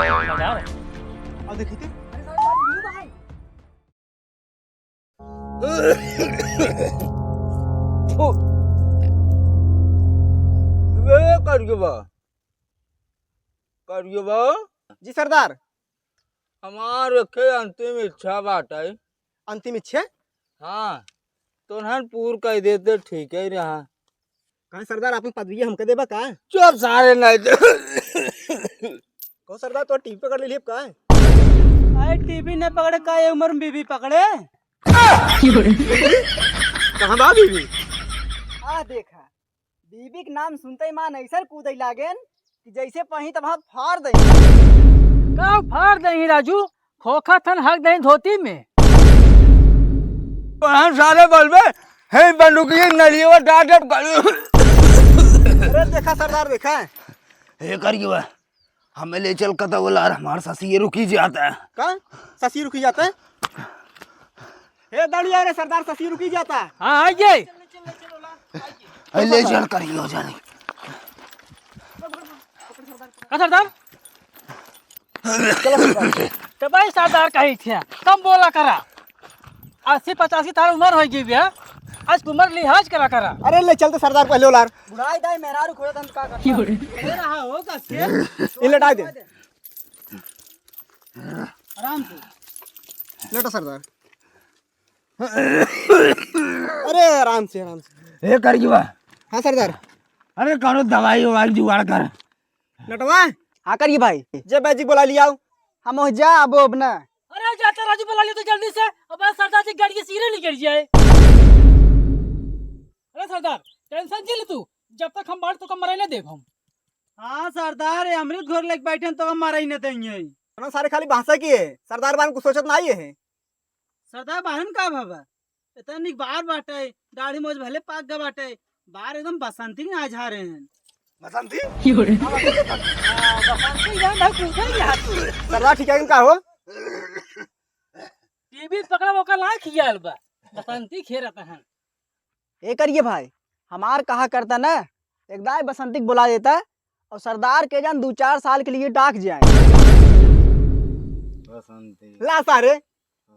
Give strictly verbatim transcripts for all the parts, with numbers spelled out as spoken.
सरदार। और देखी थे। ए, करियो बा। करियो बा। जी सरदार। हमार एके अंतिम इच्छा बाटे। अंतिम इच्छा? हाँ, तोहन पूर कइ देते ठीक ही रहा। काहे सरदार, आपन पदविया हमके देबा का? चुप सारे, नहीं दे। कहो सरदार, तो टीवी पकड़ लेली अब का? अरे टीवी न पकड़े का, ये उम्र में बीबी पकड़े? कहाँ बा बीबी? आ देखा, बीबी के नाम सुनते ही मान ऐसन कूदे लागेन कि जैसे पही तब हम फाड़ दे। का फाड़ दे राजू? खोखा थन हक दे धोती में। हम सारे बलबे, हे बंदूकी नलियो डाल दे। अरे देखा सरदार, देखा। हे करियो, हमें ले चल कतवलार, हमार ससी रुकी जाता है। का? ससी रुकी जाता है? हे दौड़ी आ रे सरदार, ससी रुकी जाता है। हाँ, आइए। अरे ले चल करियो जाने। का सरदार? चलो सरदार। तो भाई सरदार कही थे, कम बोला करा। अस्सी पचासी तार उम्र होइ गई बे, आज उम्र लिहाज करा करा। अरे ले चलते सरदार पहले उलार। बुढ़ाई दाई मेहरारू खोजत हन का करता? अरे रहा हो का से? ये लटाई दे। आराम से। लेटो सरदार। अरे आराम से, आराम से। ए करियो बा। हाँ सरदार। अरे कौनो दवाई ववाई जुगाड़ कर। नटवा। हाँ करिए भाई। जे बैजी बोला लियाओ। हम हो जा अब, अब ना। अरे जाता राजू बोला लियो तो जल्दी से। अब सरदार जी गाड़ी के सीरे निकल जाए। अरे सरदार, टेंशन जी ले तू, जब तक हम बाढ़ तो कम मरे ना देब हम। हाँ सरदार, ये अमृत घोर लेके बैठे हैं तो हम मरे ही ना देंगे। ना सारे खाली भाषा की है, सरदार बान कुछ सोचत ना आई है। सरदार बाहन का बाबा, इतना निक बार बाटे, दाढ़ी मोछ भले पाक गा बाटे, बार एकदम बसंती ना झारे हैं। बसंती? हाँ, बसंती जान भाई, पूछे ही हाथ में। सरदार ठीक है, इनका हो? टीवी पकड़ा ओकर लायक खियाल बा, बसंती खेरत हन। ए करिए भाई, हमार कहा करता ना, एक दाई बसंती के बुला देता और सरदार के जान दो चार साल के लिए डाक जाए। बसंती। ला सारे,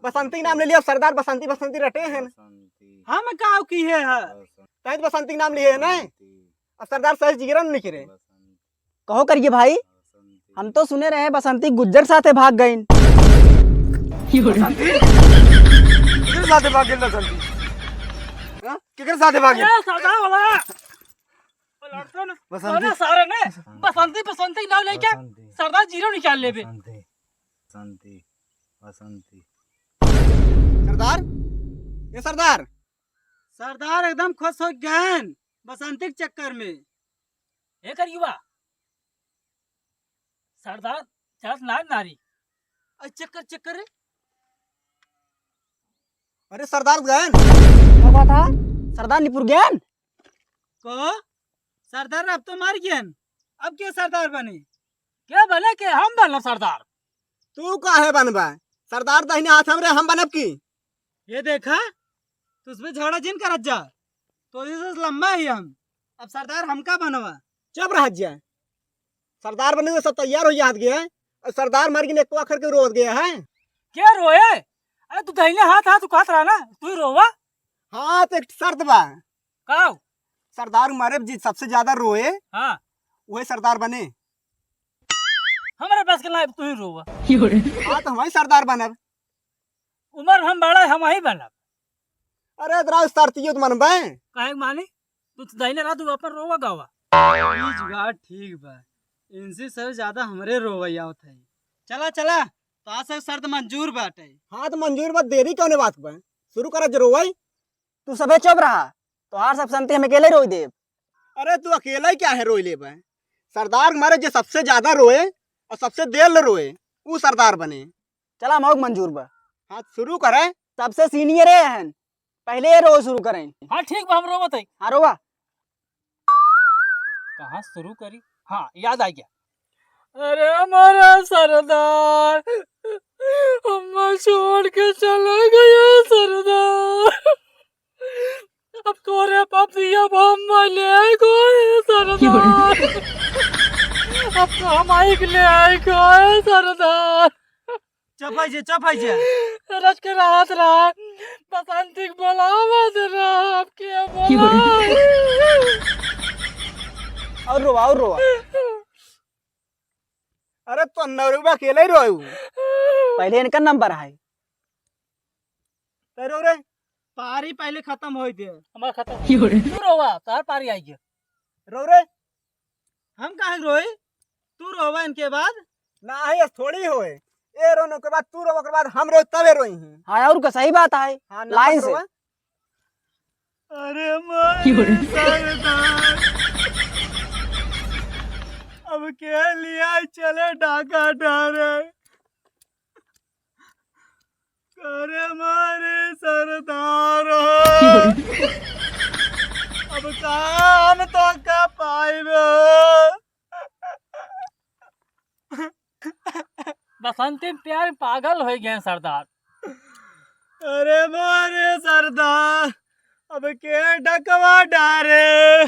बसंती नाम ले लिया, सरदार बसंती बसंती रटे हैं। बसंती। हम का किहे है? बसंती। तैं तो बसंती नाम लिए है ना? बसंती। अब सरदार सही जिगरन निकरे। बसंती। कहो करिए भाई, बसंती। हम तो सुने रहे बसंती गुज्जर साथे भाग गईन। बसंती? केकरे साथे भाग गईन बसंती? हाँ? केकरे साथे भाग गईन? ए, सरदार वाला। लड़तो न, बसंती। कौन सारे ने? बसंती। बसंती, बसंती नाम लेके बसंती। सरदार जीरो निकाल लेबे। बसंती, बसंती, बसंती। सरदार, ए सरदार। सरदार एकदम खुश हो गए बसंती के चक्कर में। ए करियो बा। सरदार, चलत ना नारी। अरे चक्कर, चक्कर रे। अरे सरदार गए। का बात है? सरदार निपुर गए? को? सरदार अब तो मर गए। अब के सरदार बने? के बने के? हम बनब सरदार। तू काहे बनबा? सरदार दहिने हाथ हमरे, हम बनब की? ये देखा, तू उसमें झगड़ा जिन करत जा। तो इसे लंबा ही हम। अब सरदार हमका बनवा। चुप रह जा। सरदार बने सब तैयार हो जात गया है। और सरदार मर गए, एको आखिर के रोवत गया है। के रोए? अरे तू दहिने हाथ, हाथ उकात रहा ना, तू ही रोवा। हाँ, तो एक शर्त बा। का? सरदार मरे जी सबसे ज्यादा रोए, हाँ। वही सरदार बने। हमारे पास के ना, तू ही रोवा। हाँ, तो हम ही सरदार बनब। उमर हम बड़ा, हम ही बनब। अरे, इधर आओ, शर्त ये तो मनबे। काहे के मानी? तू तो दहिने रहा, तू अपन रोवा गावा। ई जुगाड़ ठीक बा। इनसे सब ज्यादा हमरे रोवै आवत है। चला, चला, तो आज से शर्त मंजूर बाटे। हाँ, तो मंजूर बा, देरी कौने बात बा? शुरू करा जे रोवै। तू सभे चुप रहा, तोहार सब संती हम अकेले रोई देब। अरे, तू अकेला ही क्या है रोई लेबे? सरदार के मारे जे सबसे ज्यादा रोए और सबसे देर ले रोए, ऊ सरदार बने। चला, मौक मंजूर बा। हाँ, शुरू करे। सबसे senior है हन, पहले ये रो शुरू करें। हाँ, ठीक बा, हम रोवत है। हाँ, रोवा। कहाँ शुरू करी? हाँ, याद आ गया। अरे हमारा सरदार, हमें छोड़ के चला गया सरदार। अब तोरे पति अब हम ले आए कोई सरदार। अब तो हम आइक ले आए कोई सरदार। चुप होइ जे, चुप होइ जे। रच के रात रहा, बसंती के बोलावत रहा, अब के बोला? और रोवा, और रोवा। अरे तो नौरबा अकेले ही रोए हूँ। पहले इनका नंबर है। तो रो रे। पारी पहले खत्म होई दे। हमार खत्म। क्यों रे? तू रोवा, तार पारी आई गया। रो रे। हम काहे रोई? तू रोवा इनके बाद। ना है, ऐस थोड़ी होए। ए रोने के बाद तू रोवा, ओकर बाद हम रोई, तबे रोई हैं। हाँ, और का सही बात है। हाँ, नंबर लाइन से। रोवा। अरे मारे क्यों रे? सरदार, अब के लिया चले डाका डारे। अरे मारे सरदार, अब का हम तो का पाइब? बसंती प्यार पागल हो गए सरदार। अरे मारे सरदार, अब के डकवा डारे।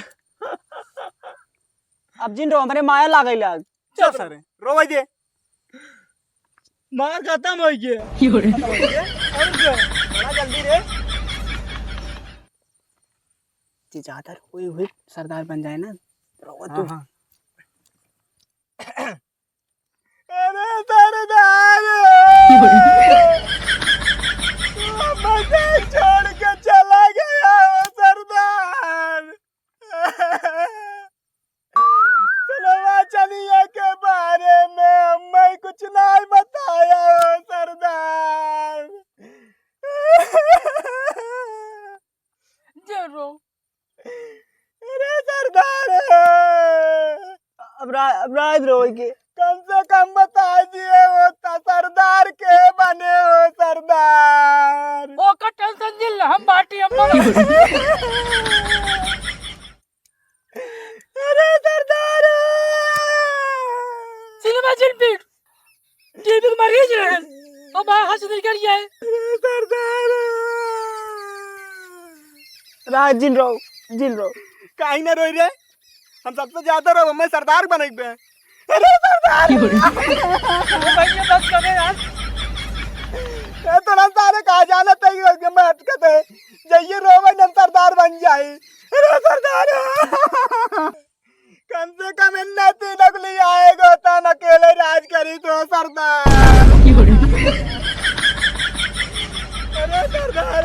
अब जिन रो हमरे माया लागल आज। चुप सारे, रोवै दे। मार खत्म होइ गया। खत्म होइ गया? और क्या? बड़ा जल्दी रे। जे ज्यादा रोए हुए सरदार बन जाए ना, रोवा हाँ, तू। हाँ। अरे सरदार, तू हमसे छोड़ के चला गया हो सरदार। सलवा चनिया के बारे में हमें कुछ नहीं बताया हो सरदार। जरो। अरे सरदार, अब रा-, अब राज रोई के। कम से कम बता दिए होता सरदार के बने हो सरदार। ओकर टेंशन जिन ले, हम बाटी हम बने। अरे सरदार! सिनेमा जिन पीट। टीवी के मरीज रहे। ओ बा, हाथ से निकल गया है। अरे सरदार! राज जिन रहो, जिन रहो। काहे ना रोई रे? हम सबसे ज्यादा रहो, मैं सरदार बने बे। अरे सरदार! अरे भाई, ये बस कर दे यार। ए, तोरा सारे कहाँ जाना तई हो गया, मैं हटकत है। जाइए रोवे न सरदार बन जाए। अरे सरदार! कम से कम इन्ना तीनों के लिए आएगा, तन अकेले राज करी तो सरदार। अरे सरदार!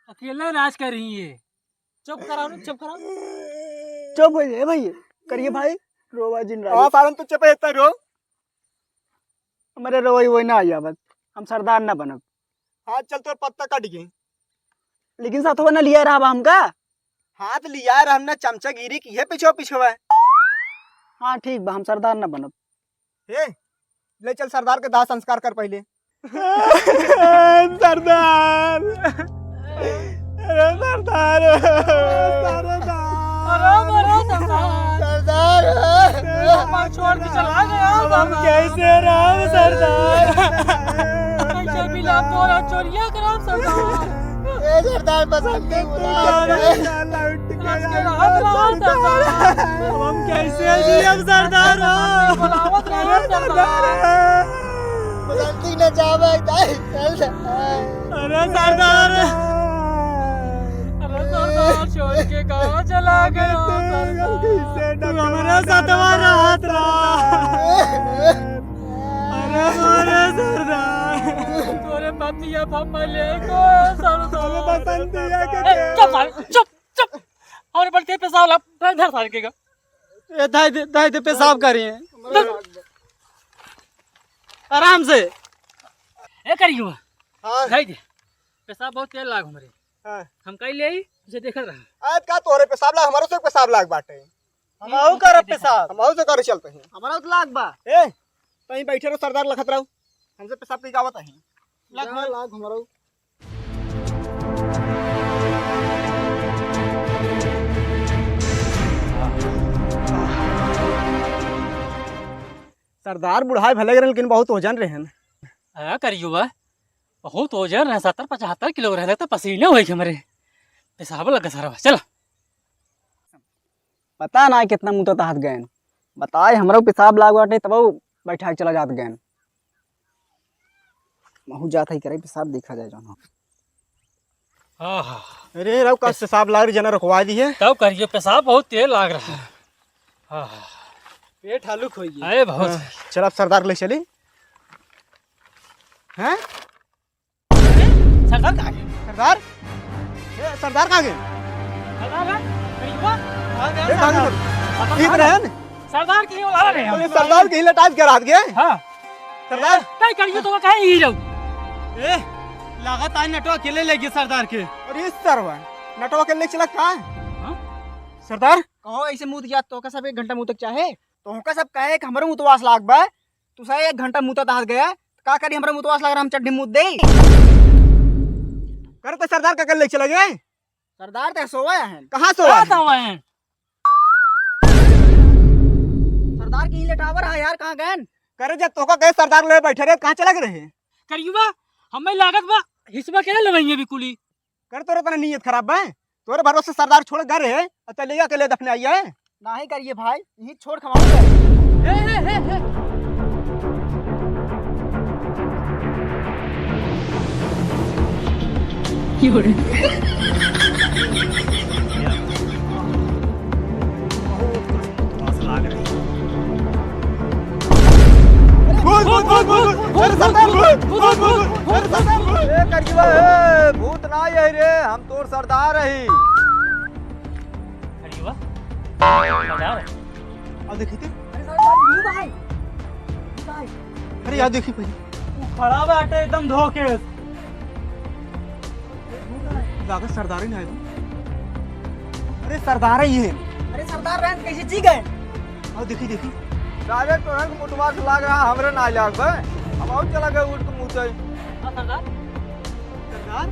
अकेले राज कर रही है। चुप कराओ रे, चुप कराओ। चुप हो जाए भाई, करिए भाई, रोवा जिन राज। हाँ, सारन तो चुप है, इतना रो। हमरे रोवई वही ना आया बस, हम सरदार ना बनब। हाँ, चल तोर पत्ता कट गए। लेकिन साथवा ना लिया रहा हमका। हाँ, तो लिया रहा हमने चमचागिरी की है पिछवा पिछवा। हाँ, ठीक बा, हम सरदार ना बनब। हे, ले चल सरदार के दाह संस्कार कर पहले। सरदार, अरे सरदार, सरदार। अरे बड़ा सरदार। सरदार। हमार छोड़ के चला गया अब हम सरदार। कैसे रहब सरदार? कैसे मिला तोरा चोरिया करब सरदार? ए सरदार, बसंती बुला। अरे साला उठ के रख के यार, रहत रहा सरदार। अब हम कैसे जियब सरदार? बुलावत रहा सरदार। बसंती न जावे दाई सरदार। अरे सरदार। अरे सरदार, छोड़ के कहाँ चला गया सरदार? तू हमारे साथवा रहत रहा। अरे मोरे सरदार। तोरे पतिया फम्मा ले को सरदार। बसंतिया के ए, चुप साले, चुप, चुप। हमरे बलते पेशाब ला, धर साले के का। ए, धाई दे, धाई दे, पेशाब करी है। आराम से। ए, करियो। हाँ। धाई दे। पेशाब बहुत तेज लाग हमरे। हाँ। हम कहीं ले आई, उसे देखत रहा। आज का तोहरे पेशाब लाग, हमारो से पेशाब लाग बाटे। हमहू करब पेशाब। हमहू से करे चलते हैं। हमारा तो लाग बा। ए, तहीं बैठे रहो, सरदार लखत रहो। हमसे पेशाब कहीं आवत है। लाग जा, हमारा। लाग हमारा। सरदार बुढ़ाए भले रहन, लेकिन बहुत वजन रहन। हाँ, करियो बा, बहुत वजन रहे, सत्तर पचहत्तर किलो रहे, तो पसीने होई हमरे। पेशाब लगा सारा बा, चल। पता ना कितना मुँह तो तहत गए। बताए, हमरो पेशाब लाग बाटे, तब बैठा के चला जात गए। महू जात है करे पेशाब, देखा जाए जौन हो। आहा। अरे राव, का पेशाब लाग रही, जना रुकवा दी है। तब करियो, पेशाब बहुत तेज लाग रहा है। आहा। पेट हलुक होई है। अरे बहुत। हाँ, चल अब सरदार ले चली। हैं? सरदार कहाँ गए? सरदार? ए, सरदार कहाँ गए? सरदार है? कहीं हुआ? कहाँ गए ए, कहाँ गए? सरदार? पता ठीक नहीं। रहे न? सरदार के ही बुला रहे हैं हम। अरे, सरदार के ही लटाज के रात गए? हाँ। सरदार? नहीं, कहीं तो कहीं ही जाओ। ए, लागत आज नटवा अकेले ले गए सरदार के। अरे, सरवा, नटवा अकेले चला कहाँ है? हाँ? सरदार? कहो ऐसे मुँह दिया, तोहका सब एक घंटा मुँह तक चाहे? तोहका सब कहे कि हमरो मुँह तो वास लाग बा। तू सारे एक घंटा मुतत हाथ गया, तो का करी, हमरा मुतवास लग रहा, हम चड्ढी मुत दे। करे तो सरदार का कर ले चला गए। सरदार ते सोवा है। कहाँ सोवा कहाँ है? सोवा है? सरदार की लेटावर है यार, कहाँ गए? करे जब तोका गए सरदार ले बैठे रहे, कहाँ चला गए रहे? करियुआ, हमें लागत बा, हिस्सा के लेवइये बिकुली। कर तोरे तना नीयत खराब बा। तोरे भरोसे सरदार छोड़ घर है, और चले गया अकेले दफने आई है। नाही करिए भाई, यही छोड़ खवाऊंगा। ए, ए, ए, ए। भूत, भूत, भूत, भूत, भूत। अरे सरदार, भूत, भूत, भूत, भूत। अरे सरदार, भूत। ए, करिए, ए, भूत ना यही रे, हम तोर सरदार ही। करिए, सरदार? आ देखी ते। अरे सरदार, भूत है। भूत है। अरे यार, देखी पहले। वो खड़ा बाटे एकदम धोखे। लागत सरदार ही ना है। अरे सरदार ही है। अरे सरदार रहन कैसे जी गए? आओ देखी, देखी। सारे तोहन के मुतवास लाग रहा, हमरे ना लाग बे। हम आउ चला गए उठ के मुतई। हाँ सरदार। सरदार?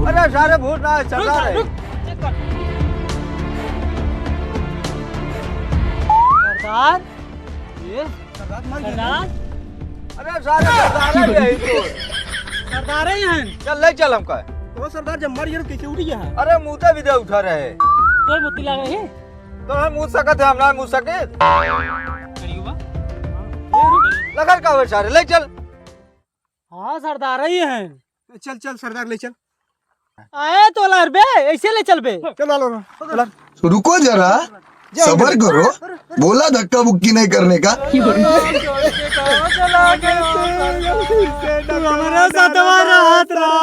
अरे सारे भूत ना है, सरदार है। रुक, रुक, चेक कर। सरदार? ये? सरदार मर गया। सरदार? अरे सारे सरदार ही है तो। सरदार ही हैं। चल ले चल हमका। तो सरदार जब मर गया तो कैसे उठ गया है? अरे मुँह तो भी दे उठा रहे। कोई मुत्ती लाग रही? तो हम मुँह सकत है, हम ना मुँह सकत। करियो बा। ये रुक। लगल का हुआ सारे, ले चल। हाँ सरदार ही हैं। चल चल सरदार ले चल। आए तो लहर बे, ऐसे ले चल बे। चल लो, लो, लो। रुको जरा, सबर करो, बोला धक्का मुक्की नहीं करने का। तू हमारा सतवा रहत रहा।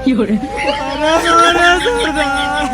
अरे हमारा सरदार।